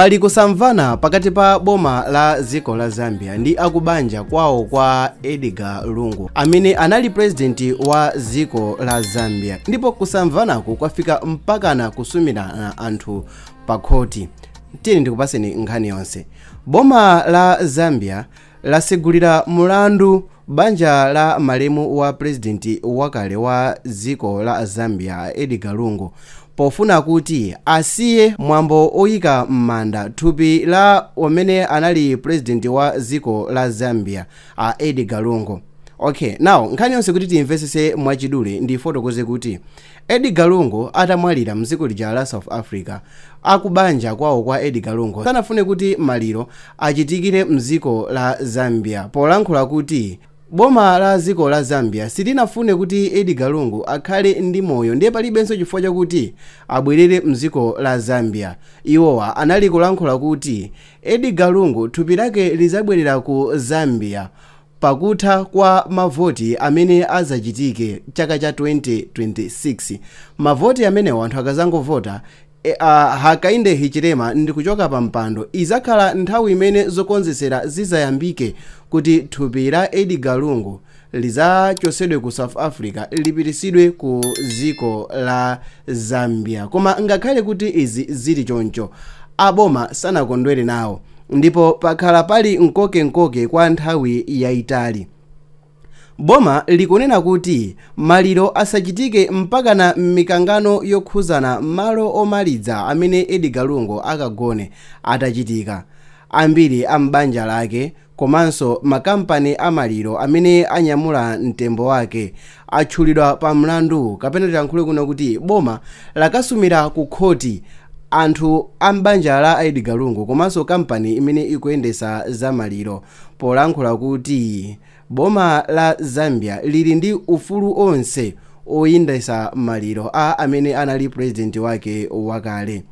Pali kusamvana pakati pa boma la dziko la Zambia ndi akubanja kwawo kwa Edgar Lungu amene anali president wa dziko la Zambia, ndipo kusamvanaku kwafika mpakana kusumirana anthu pa khoti. Tiyeni ndikupaseni nkhani yonse. Boma la Zambia lasegulira mulandu banja la malemu wa president wakale wa dziko la Zambia Edgar Lungu pofuna kuti asiye mwambo oyika m'manda thupi la wamene anali president wa dziko la Zambia a Edgar Lungu. Okay, now nkhani yonse kuti timvesese mwachidule ndifotokoze kuti Edgar Lungu atamwalira mdziko lija la South Africa, akubanja kwawo kwa Edgar Lungu sanafune kuti maliro achitikire mdziko la Zambia, polankhula kuti boma la dziko la Zambia silinafune kuti Edgar Lungu akhale ndi moyo, ndiye palibenso chifukwa chakuti abwerere mdziko la Zambia. Iwowa anali kulankhula kuti Edgar Lungu thupi lake lizabwerera ku Zambia pakutha kwa mavoti amene azachitike chaka cha 2026. Mavoti amenewo anthu akazangovota Hakainde Hichilema ndi kuchoka pa mpando, izakhala nthawi imene zokonzesera zizayambike kuti thupi la Edgar Lungu lizachosedwe ku South Africa lipitisidwe ku dziko la Zambia. Koma ngakhale kuti izi zili choncho, aboma sanakondwere nawo ndipo pakhala pali mkokenkoke kwa nthawi yayitali. Boma likunena kuti maliro asachitike mpakana mikangano yokhuzana malo omaliza amene Edgar Lungu akagone atachitika. Ambiri a m'banja lake komanso makampani amaliro amene anyamula mtembo wake atchulidwa pa mlandu, kapena tilankhule kuno kuti boma lakasumira ku khoti anthu a m'banja la Edgar Lungu komanso kampani imene ikuyendesa zamaliro, polankhula kuti boma la Zambia lili ndi ufulu onse oyendesa maliro a amene anali president wake wakale.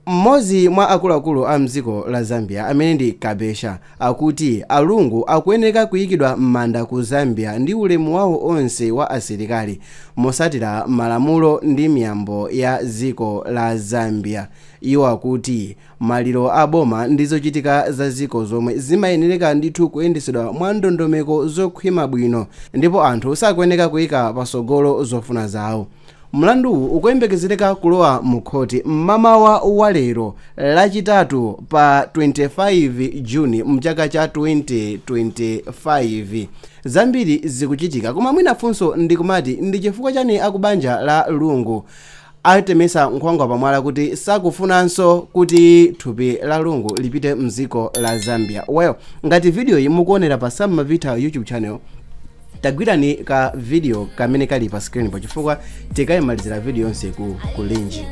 Mmodzi mwa akuluakulu a mdziko la Zambia amene ndi Kabesha akuti alungu akuyeneka kuyikidwa m'manda ku Zambia ndi ulemu wawo onse wa asilikali mosatira malamulo ndi miyambo ya dziko la Zambia. Iwo akuti maliro a boma ndi zochitika za dziko zomwe zimayenereka ndithu kuyendesedwa mwa ndondomeko zokhwima bwino, ndipo anthu sakuyeneka kuyika pasogolo zofuna zawo. Mlanduwu ukuyembekezereka kulowa mu khoti mmamawa wa lero lachitatu pa 25 Juni mchaka cha 2025. Zambiri zikuchitika, koma mwina funso ndikumati ndi chifukwa chani akubanja la Lungu atemesa nkhwangwa pamwala kuti sakufunanso kuti thupi la Lungu lipite mdziko la Zambia. Well, ngati video iyi mukuonera pa Sam Mavita YouTube channel, tagwirani ka video kamene kali pa screen po chifukwa tikayimalizira video yonse ku linji.